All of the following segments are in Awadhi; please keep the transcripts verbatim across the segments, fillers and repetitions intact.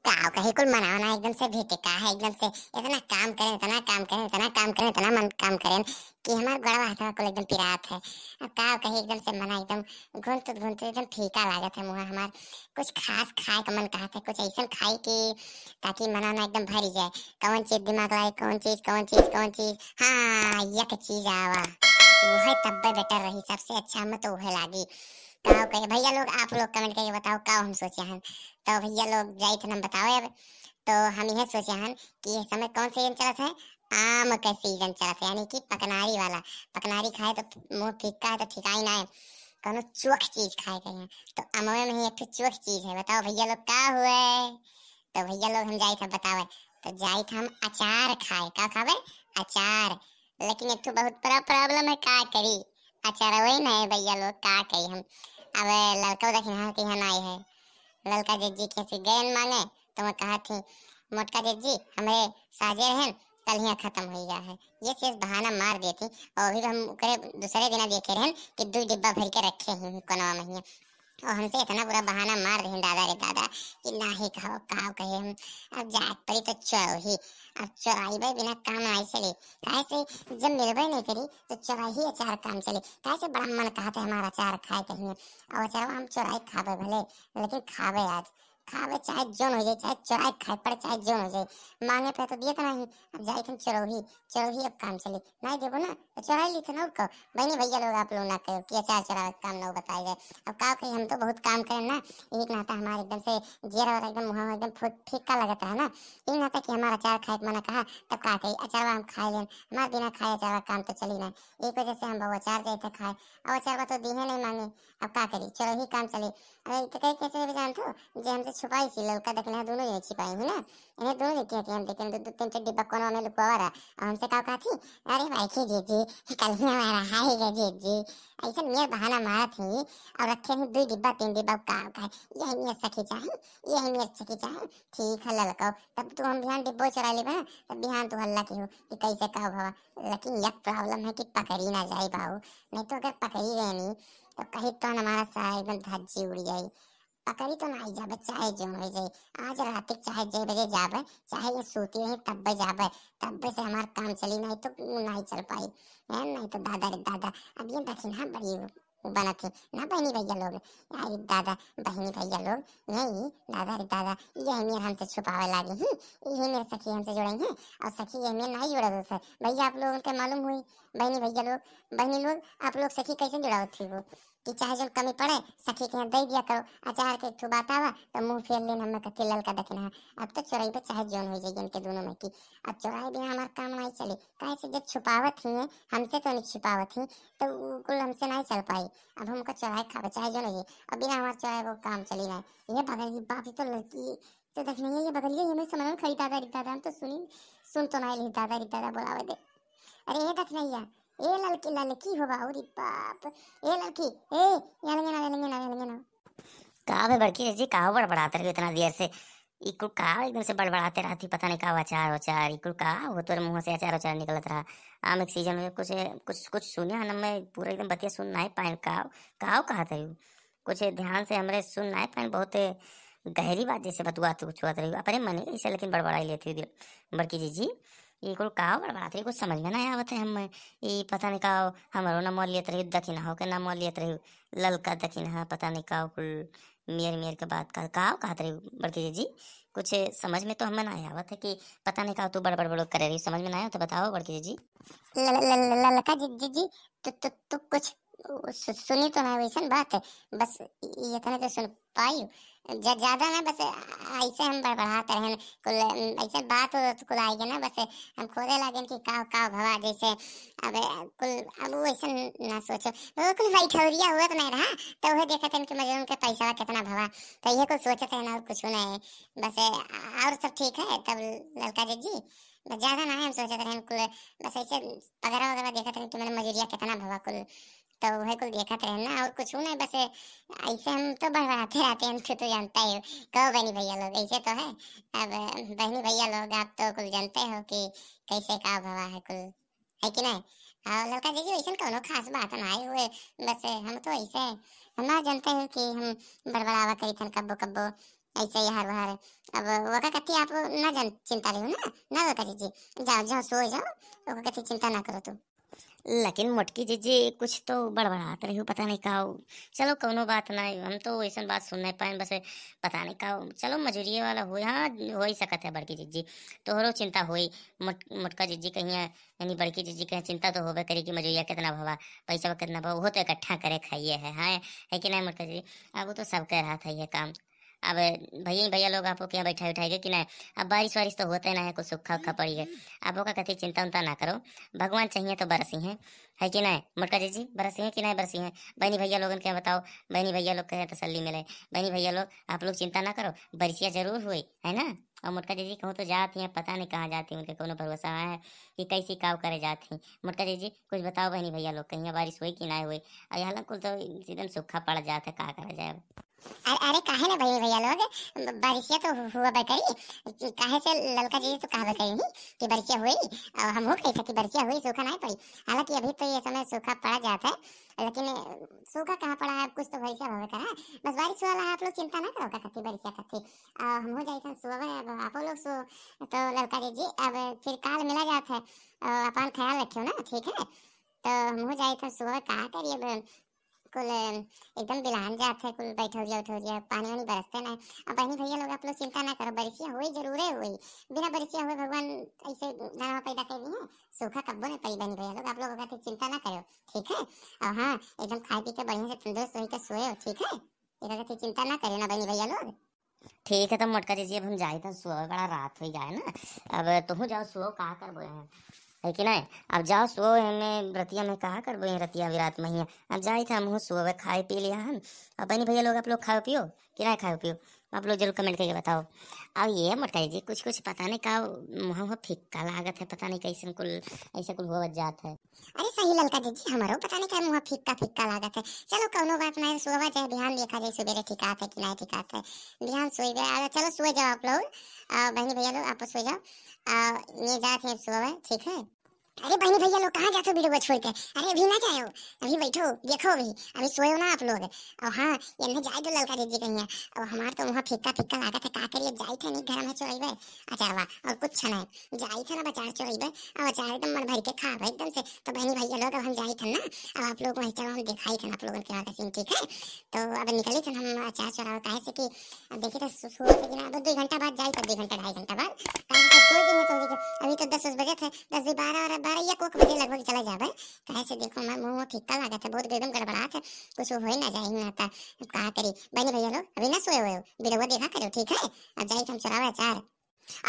का कही, कुल मनावा ना एकदम से भेटे का है, एकदम से इतना काम करें, इतना काम करें, इतना काम करें, इतना मन काम करें कि हमार गोड़वा हाथवा कुल एकदम पिरात है। अब का कही, एकदम से मना एकदम घुनतुत घुनतुत एकदम फीका लागत है मुँह हमार। कुछ खास खाए का मन कहत है, कुछ ऐसन खाई कि ताकि मना ना एकदम भरी जाए। कौन चीज दिमाग लाए, कौन चीज, कौन चीज, कौन चीज? हाँ, यक चीज आवा, वह तब्बे बेटर रही, सबसे अच्छा हमें तो वह लागी। का कहे भैया लोग, आप लोग कमेंट करके बताओ का हम सोचे हन। तो भैया लोग जाइत हम बताओ अब। तो हम यह सोचे हन कि ये समय कौन सीजन चलत है? आम का सीजन चलत है, यानी कि पकनारी वाला। पकनारी खाए तो मुँह फीका है तो ठिकाई ना है, कौनो चोख चीज खाए के है। तो अमवे में ही एक ठो चोख चीज है, बताओ भैया लोग का हुए? तो भैया लोग हम जाइत हम बतावे, तो जाइत हम अचार खाए। का खावे? अचार। लेकिन एक ठो बहुत बड़ा प्रॉब्लम है, का करी? अचार वही ना है भैया लोग, का कही हम? अब ललका देखिन हाँ कि यहाँ ना आए है, ललका जिज्जी के से गयन मांगे, तो मैं कहा थी मोटका जिज्जी हमरे साजे रहन, कल हियाँ खत्म हो गया है। ये चीज बहाना मार देती, और अभी हम ओकरे दूसरे दिना देखे रहन कि दो डिब्बा भर के रखे ही कोनवा में हियाँ। और हमसे इतना बुरा बहाना मार देहिन दादा रे दादा कि नाही कहो का कहे हम। अब जाए पड़ी तो चोरही, अब चोराइबे बिना काम नहीं चली। काहे से जब मिलबे नहीं करी तो चोराही अचार काम चली। काहे से बड़ा मन कहत है हमारा अचार खाए कहीं, और अचारवा हम चोराई खाबे भले, लेकिन खाबे आज, खाबे चाहे जौन हो जाए, चाहे चोराई खाए पड़े, चाहे जौन हो जाए, मांगे पे तो दिए तो नहीं। अब जाए हम चोरही, चोरही अब काम चली, नहीं देबो ना तो चोराई ली थे ना। और कहो बहनी भैया लोग, आप लोग ना कहो कि अचार चोरावे के काम ना बताए जाए। अब का कही, हम तो बहुत काम करें ना, एक नाता हमारे एकदम से जेरा और एकदम मुँह एकदम फुट फीका लगत रहा ना, एक नाता कि हमारा अचार खाए के मना कहा, तब का कही अचारवा हम खाए लेन, हमारे बिना खाए अचारवा काम तो चली ना। एक वजह से हम बहु अचार जाए थे खाए, अब अचारवा तो दीहे नहीं मांगे, अब का करी, चोरही काम चली। अरे तो कही कैसे भी जानते हो, जे हमसे छुपाई सी ललका दखिना दोनों जने छिपाई ही ना, इन्हें दोनों जने किया कि हम देखें दो, दो तीन चार डिब्बा कोनो में लुकवा रहा, और हमसे का कहा थी, अरे भाई की जीजी, कल ही हमारा हाय गे जीजी, ऐसा मेर बहाना मारा थी, और रखे ही दो डिब्बा तीन डिब्बा का, का, यही मेर सखी चाहे, यही मेर सखी चाहे, ठीक है ललका, तब तू हम बिहान डिब्बो चुरा लेबे ना, तब बिहान तू हल्ला की हो कि कैसे का भवा। लेकिन यह प्रॉब्लम है कि पकड़ी ना जाए बाबू, नहीं तो अगर पकड़ी गए नहीं तो कहीं तो हमारा सारा एकदम धज्जी उड़ जाई। पकड़ी तो ना आई जाबे, चाहे जौन हो जाई, आज रात के चाहे जे बजे जाबे, चाहे ये सूती रही तब्बे जाबे, तब्बे से हमार काम चली, नहीं तो नहीं चल पाई। हैं, नहीं तो दादा रे दादा, अब ये दखिना बड़ी बनत है ना बहनी भैया लोग। अरे दादा, बहनी भैया लोग, यही दादा रे दादा, यही मेर हमसे छुपावे लागे ही, यही मेर सखी हमसे जुड़े हैं, और सखी यही मेर नहीं जुड़े दोस्त है। भैया आप लोगन के मालूम हुई, बहनी भैया लोग, बहनी लोग, आप लोग सखी कैसे जुड़ावत थी वो कि चाहे जौन कमी पड़े, सखी के यहाँ दे दिया करो। अचार के एक ठो बात आवा, तो मुँह फेर लेन, हमें कथी ललका दखिना है। अब तो चोराई पे चाहे जौन हो जाए इनके दोनों में की, अब चोराई बिना हमार काम नहीं चली। काहे से जब छुपावत ही है, हमसे तो नहीं छुपावत ही, तो उ कुल हमसे नहीं चल पाई। अब हमको चोराई खावे चाहे जौन हो जाए, अब बिना हमार चोराई वो काम चली ना। ये बगल की बात ही तो लड़की, तो देख नहीं है ये बगलिया, ये मैं समझ में खड़ी दादा रे दादा, हम तो सुनी, सुन तो नहीं ली दादा रे दादा बोलावे दे। अरे ये देख नहीं है, ए ललकी, ललकी हो बाबू रे बाप, ए ललकी, ए, ये लंगे ना, ये लंगे ना, ये लंगे ना। का बे बड़की जीजी, का बड़बड़ात रही इतना देर से? ई कुल का एकदम से बड़बड़ाते रहती, पता नहीं का अचार वचार, ई कुल का हो तोरे मुँह से अचार वचार निकलत रहा। आम एक सीजन में कुछ, कुछ, कुछ सुनिया ना, मैं पूरा एकदम बतिया सुन नहीं पाए। का, का कहत रही? कुछ ध्यान से हमरे सुन नहीं पाए, बहुत गहरी बात जैसे बतुआ तू छुआत रही, अपने मने कैसे लेकिन बड़बड़ाई लेती हुई बड़की जीजी। ई कुल का बड़बड़ात रही, कुछ समझ में नहीं आवत है हमें। ई पता नहीं का हमरो ना मोल लेत रही, दखिना हो के ना मोल लेत रही, ललका दखिना, पता नहीं का कुल मेर मेर के बात का, का कहत रही बड़की जीजी? कुछ समझ में तो हमें ना आवत है कि पता नहीं का तू बड़ बड़ बड़ करे रही, समझ में ना आवत है, बताओ बड़की जीजी। ल-, ल-, ल-, ल-, ललका जी, जीजी, तू, तू, तू कुछ सु-, सुनी तो ना वैसन बात है, बस इ-, इतने तो सुन पाई। ज-, ज्यादा ना, बस ऐसे हम बड़बड़ात रहन, कुल ऐसे बात हो तो कुल आएगी ना, बस हम खोदे लागेन कि का, का भवा, जैसे अब कुल, अब वो ऐसे ना सोचो, वो कुल बैठौरिया हुआ तो नहीं रहा, तो वह देखत हन कि मजनून के पैसा कितना भवा, तो ये कुल सोचत है ना, और कुछ नहीं। बस और सब ठीक है तब ललका जी, बस ज्यादा ना है, हम सोचत रहन कुल, बस ऐसे पगरा वगैरह देखत रहन कि मैंने मजूरिया कितना भवा कुल, तो वह कुल देखत रहन ना, और कुछ नहीं, बस ऐसे हम तो बड़बड़ाते रहते हैं, तू तो जानता ही हो। कहो बहनी भैया लोग, ऐसे तो है। अब बहनी भैया लोग, आप तो कुल जानते हो कि कैसे का भवा है कुल, है कि नहीं? और ललका जीजी, वैसन कौनो खास बात ना आई हुए, बस हम तो ऐसे, हम ना जानते हैं कि हम बड़बड़ावा करी थन कब्बो कब्बो, ऐसे ही हर बार। अब ओका कथी आप ना जन चिंता लियो ना, ना ललका जिज्जी, जाओ जाओ सो जाओ, ओका कथी चिंता ना करो तू। लेकिन मोटकी जिज्जी कुछ तो बड़बड़ात रही हो, पता नहीं का हो। चलो कौनो बात ना, हम तो वैसन बात सुन नहीं पाए, बस पता नहीं का हो। चलो मजूरिये वाला होई, हाँ होई सकत है बड़की जिज्जी, तोहरो चिंता होई। मोट-, मोटका जिज्जी कहिया यानी बड़की जिज्जी कहिया चिंता तो होबे करी कि मजूरिया कितना भवा, पैसा कितना भवा, वो तो इकट्ठा करे खाइए है, हाँ है कि नहीं मोटका जिज्जी? अब वो तो सबके रहत है ये काम। अब भैया भैया लोग आपो के यहाँ बैठा उठाएगा कि नहीं? अब बारिश वारिश तो होते ना है, कुछ सूखा उखा पड़ी है। आप ओका कथी चिंता उंता ना करो, भगवान चाहिए तो बरसी है, है कि नहीं मोटका जिज्जी? बरसी है कि नहीं बरसी है? बहनी भैया लोगन के बताओ, बहनी भैया लोग के तसल्ली मिले। बहनी भैया लोग आप लोग चिंता ना करो, बरसिया जरूर हुई है ना। और मोटका जिज्जी कहूँ तो जात ही हैं, पता नहीं कहाँ जात ही, उनके कोनो भरोसा है कि कैसी काव करे जात ही। मोटका जिज्जी कुछ बताओ बहनी भैया लोग, कहिया बारिश हुई कि ना हुई? और यहाँ कुल तो एकदम सूखा पड़ जात है, का करा जाए अब? अरे, अरे काहे ना बहनी भैया लोग, ब-, बारिशिया तो हु-, हुआ बे करी, काहे से ललका जिज्जी तो कहबे करी नहीं कि बारिशिया हुई, और हम हो कही था कि बारिशिया हुई, सूखा नहीं पड़ी। हालांकि अभी तो ये समय सूखा पड़ा जात है, लेकिन सूखा कहाँ पड़ा है, अब कुछ तो बारिशिया भवे करा। बस बारिश वाला है, आप लोग चिंता ना करो, का कथी बारिशिया कथी। आ, हम हो जाई था सुबह, अब आपो लोग सो, तो ललका जिज्जी, अब फिर काल मिला जात है, आ, अपन ख्याल रखियो ना, ठीक है? तो हम हो जाई था सुबह, का करिए अब, कुल एकदम बिलान जात है, कुल बैठौरिया उठौरिया, पानी वानी बरसते ना। अब बहनी भैया लोग आप लोग चिंता ना करो, बरसिया हुई जरूरे हुई, बिना बरसिया हुए भगवान ऐसे धनवा पैदा कर दी है, सूखा कब्बो नहीं पड़ी बहनी भैया लोग, आप लोग ओकर चिंता ना करो, ठीक है? और हाँ, एकदम खाए पी के बढ़िया से तंदुरुस्त होई के सोए, ठीक है? एकर चिंता ना करो ना बहनी भैया लोग। ठीक है, तो मोटका जिज्जी, अब हम जाई था सोए, बड़ा रात हो गया है ना। अब तुहू जाओ सोओ, का करबो यहाँ, है कि नहीं? अब जाओ सोओ, एमे रतिया में का करबो, ये रतिया विरात में ही। अब जाई था हमहू सोए, खाए पी लिया हम। अब बहनी भैया लोग, आप लोग खाओ पियो कि नहीं खाओ पियो? आप लोग जरूर कमेंट करके बताओ। अब ये मोटका जिज्जी, कुछ कुछ पता नहीं का मुँह, मुँह फिक्का लागत है, पता नहीं कैसन कुल, ऐसे कुल होवत जात है। अरे सही ललका जिज्जी, हमारो पता नहीं का मुँह फिक्का फिक्का लागत है। चलो कौनो बात नहीं, सोवा जाए, बिहान देखा जाए सुबेरे ठिकात है कि नहीं ठिकात है। बिहान सोइबे, आ, चलो सोए जाओ आप लोग, आ, बहनी भैया लोग आप सोए जाओ, आ, ये जात है सोवे, ठीक है? अरे बहनी भैया लोग कहाँ जाते हो वीडियो छोड़ के? अरे अभी ना जाओ, अभी बैठो, देखो अभी, अभी सोए हो ना आप लोग। और हाँ, ये नहीं जाए दो ललका जिज्जी कहिया। और हमार तो मुँह फिक्का फिक्का लागत है, का करिए, जाई थे नहीं घर में चोरइबे अचारवा, और कुछ नहीं। जाई थे ना अचार चोरइबे, अब अचार एकदम मन भर के खाबे एकदम से। तो बहनी भैया लोग, अब हम जाई थे ना, अब आप लोग वहीं चलो, हम दिखाई थे आप लोगों के यहाँ का सीन, ठीक है? तो अब निकली थे हम अचार चोरावे, काहे से कि अब देखिए तो सु-, सुबह से कि ना, अब दो घंटा बाद जाई, तो दो घंटा ढाई घंटा बाद, काहे से सो गई है तो देखिए, अभी तो दस बजे थे, दस भी बारह और बारह या कोक बजे लगभग चला जाबे। काहे से देखो, हमार मुँह फिक्का लागत है, बहुत एकदम गड़बड़ात है, कुछ हो ना जाए ना, ता का करी बहनी भैया लोग, अभी ना सोए हुए हो, वीडियो देखा करो, ठीक है? अब जाई थे हम चोरावे अचार।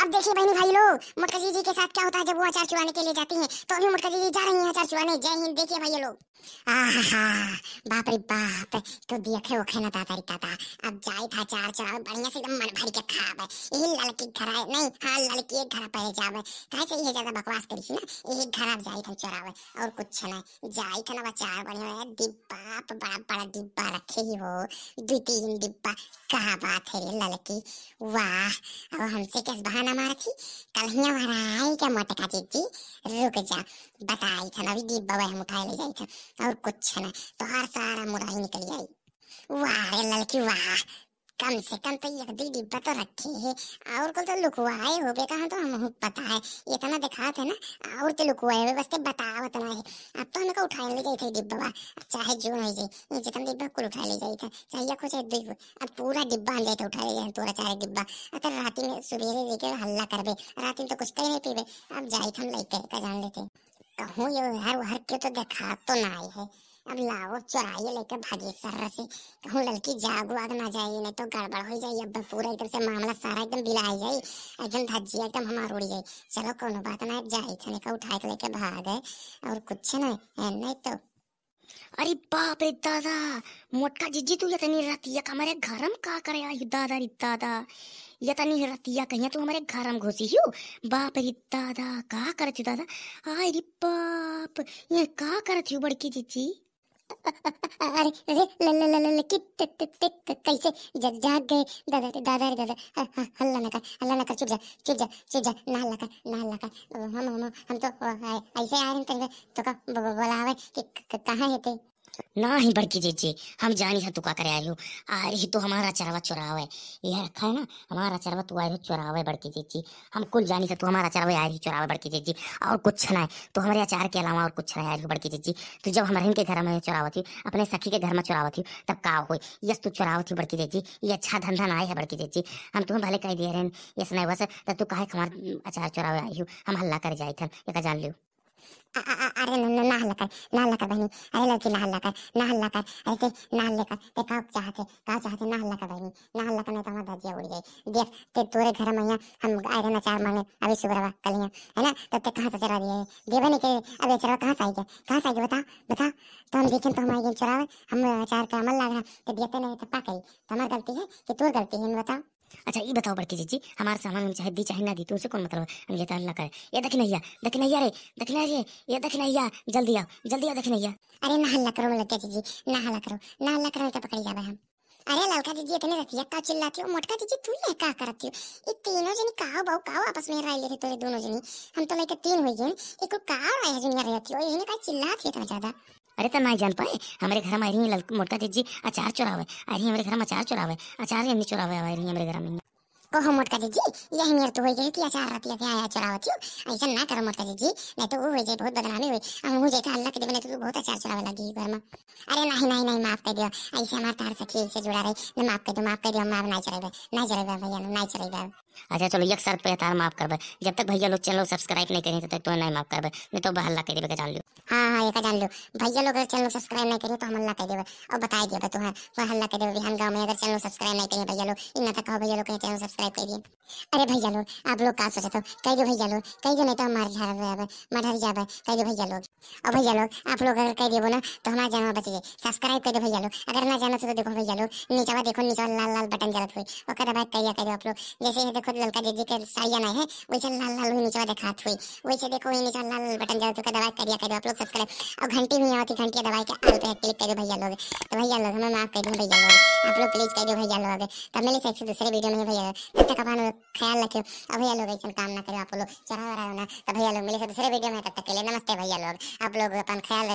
अब देखिए बहनी भाई लोग, मोटका जिज्जी के साथ क्या होता है जब वो अचार चुराने के लिए जाती हैं, तो अभी मोटका जिज्जी जा रही हैं अचार चुराने। जय हिंद। देखिए भाई लोग, आहा, बाप रे बाप, तो देखे ओखे ना दादा रे दादा। अब जाई था अचार चुरावे, बढ़िया से एकदम मन भर के खाबे। यही ललकी घर है, नहीं, हाँ, ललकी एक घर पहले जाबे, काहे से ये ज्यादा बकवास करी थी ना, यही घर अब जाई था चुरावे, और कुछ नहीं। जाई था ना अचार बढ़िया, अरे बाप, बड़ा बड़ा डिब्बा रखे ही हो, दो तीन डिब्बा। का बात है रे ललकी, वाह, अब हमसे कैसे बहाना मारत ही? कल हियाँ वहाँ आई क्या मोटका जिज्जी? रुक जा, बताई था ना, अभी डिब्बा वह हम उठाए ले जाई था, और कुछ ना, तो हर सारा मुराई निकल आई। वाह रे ललकी वाह, कम से कम तो एक दो डिब्बा तो रखे है, और कुल तो लुकवाए होबे कहाँ, तो हमहू पता है, इतना दिखात है ना, और तो लुकवाए होबे, बस ते बतावत ना है। अब तो हमका उठाए ले जाई थे डिब्बा, अब चाहे जो हो जाए, ये जितना डिब्बा कुल उठाए ले जाई था, चाहे एक हो चाहे दो हो, अब पूरा डिब्बा हम जाए थे उठाए ले जाए, पूरा चार डिब्बा। अब तो राती में सुबेरे लेके हल्ला करबे, राती में तो कुछ कहीं नहीं पीबे, अब जाई थे हम लेके का जान लेते। कहूँ ये हर हर के तो देखा तो ना आई है। अब लाओ चोराइए लेके भागी सर्र से। कहूँ ललकी जाग वाग ना जाए, नहीं तो गड़बड़ हो जाए। अब पूरा एकदम से मामला सारा एकदम बिला जाए, एकदम धज्जिया एकदम हमार उड़ जाए। चलो कोनो बात ना, जाई थने का उठाए के लेके भाग है, और कुछ नहीं है, नहीं तो। अरे बाप रे दादा, मोटका जिज्जी तू इतनी रतिया का हमारे घर में का करे आई दादा रे दादा, इतनी रतिया कहिया तू हमारे घर में घुसी हो। बाप रे दादा, का करत हो दादा? आय रे बाप, ये का करत हो बड़की जिज्जी? अरे रे, ल ल ल ल ल, कि त त त क- कैसे ज- जाग गए दादा रे दादा रे दादा। ह- ह- हल्ला न कर, हल्ला न कर, चुप जा, चुप जा, चुप जा, ना हल्ला कर, ना हल्ला कर। हम हम हम तो अ, ऐसे आ रहे हैं, तो का ब- ब- बोलावे कि क- क- कहाँ है ते? नाही बड़की जिज्जी, हम जानी है तू का करे आइ हो। आइ रही तू हमार अचरवा चोरावे। यह रखा है ना, हमार अचरवा तू आइ रही चोरावे बड़की जिज्जी। हम कुल जानी है तू हमार अचरवा आइ रही चोरावे बड़की जिज्जी। और कुछ ना है, तू हमरे अचार के अलावा और कुछ ना आइ रही बड़की जिज्जी। तू जब हमरे के घर में चोरावत ही, अपने सखी के घर में चोरावत ही, तब का होई? यस तू चोरावत ही बड़की जिज्जी, ये अच्छा धंधा ना है बड़की जिज्जी। हम तुम्हें भले कह दिए रहन, यस नहीं बस, तब तू काहे हमार अचार चोरावे आइ हो? हम हल्ला कर जाइत हन, एका जान लियो। अ-, अ-, अ-, अरे न, न, ना हल्ला कर, ना हल्ला कर बहिनी। अरे लड़की ना हल्ला कर, ना हल्ला कर। अरे ते ना हल्ला कर, ते का चाहत है, का चाहत है, ना हल्ला कर बहिनी, ना हल्ला कर, नहीं तो हमार धजिया उड़ जाई। देख ते तोरे घर में यहाँ हम आइरन अचार मांगे, अभी सुबह कल ही, है ना? तो ते कहाँ से चोरा दिए है? देवे नहीं के, अबे अचार कहाँ से आइगे, कहाँ से आइगे बता, बता। तो हम देखें तो हम आइगे चोरावे, हम अचार का अमल लाग रहा, तो देते नहीं तो का करी? तो हमार गलती है कि तोर गलती है, बताओ। अच्छा, ई बताओ बड़की जिज्जी, हमार सामान हम चाहे दी चाहे ना दी, तुमसे कौन मतलब है? हम ये तो हल्ला करे। ये दखिनैया, दखिनैया रे, दखिनैया रे, ये दखिनैया, जल्दी आओ, जल्दी आओ दखिनैया। अरे ना हल्ला करो ललका जिज्जी, ना हल्ला करो, ना हल्ला करो, नहीं तो पकड़ी जाबे हम। अरे ललका जिज्जी, इतने रतिया का चिल्लाती हो? मोटका जिज्जी, तू ये का करती हो? ये तीनों जनी काओ बाऊ काओ आपस में राय ले रही तोरे दोनों जनी। हम तो लेके तीन हो गए, एक काओ राय है जुनिया रहती हो, इन्हें का चिल्लाती है इतना ज्यादा? अरे त नाई जान पाए, हमरे घर में आइ रही लल-, मोटका जिज्जी अचार चोरावे, आइ रही हमरे घर में अचार चोरावे, अचार जन्नी चोरावे आइ रही हमरे घर में। कहो मोटका जिज्जी, यही मेर तो होई गई कि अचार राती के आया चोरावत हो। ऐसा ना करो मोटका जिज्जी, नहीं तो वो हो जाए, बहुत बदनामी हुई। हम हो जाए तो हल्ला के देवे, नहीं तो तू बहुत अचार चोरावे लगी घर में। अरे नहीं, नहीं, नहीं, माफ कर दियो, ऐसे हमार तार सखी ऐसे जुड़ा रही, नहीं, माफ कर दो, माफ कर दियो, हम अब नहीं चलेबे, नहीं चलेबे भैया लोग, नहीं चलेबे। अच्छा चलो, एक शर्त पे तार माफ करबे, जब तक भैया लोग channel subscribe नहीं करें तब तक तो नहीं माफ करबे, नहीं तो हल्ला कर देबे के जान लियो। हाँ, हाँ, ये का जान लियो, भैया लोग अगर channel subscribe नहीं करें तो हम हल्ला कर देबे। और बताई देबे तो है, वह हल्ला कर देबे बिहान गाँव में, अगर channel subscribe नहीं करें भैया लोग, इन्ना तक कहो भैया लोग के channel subscribe कर दिए। अरे भैया लोग, आप लोग का सोचत हो? कह दो भैया लोग, कह दो, नहीं तो हम मार झाड़ रहे, मर हर जाबे, कह दो भैया लोग। और भैया लोग, आप लोग अगर कह देबो ना, तो हमार जानवा बच जाए। Subscribe कर दो भैया लोग। अगर ना जानत हो तो देखो भैया लोग, नीचवा देखो, नीचवा लाल लाल button जलत हुई, ओकर दबाए करिया कर दो आप लोग। जैसे ये देखो ललका जिज्जी के साड़िया नहीं है, वैसे लाल लाल हुई नीचवा देखात हुई, वैसे देखो वही नीचवा लाल लाल button जलत हुई, ओकर दबाए करिया कर दो आप लोग subscribe। और घंटी भी आवत है, घंटिया दबाए के all पे click कर दो भैया लोग। तो भैया लोग, हमें माफ कर दो भैया लोग, आप लोग please कर दो भैया लोग। तब मिले फिर से दूसरे video में भैया लोग, तब तक अपन ख्याल रखियो। अब भैया लोग ऐसन काम ना करो आप लोग, चोरा वोरा ना। तो भैया लोग मिले से दूसरे video में, तब तक के लिए नमस्ते भैया लोग। आप लोग अपन ख्याल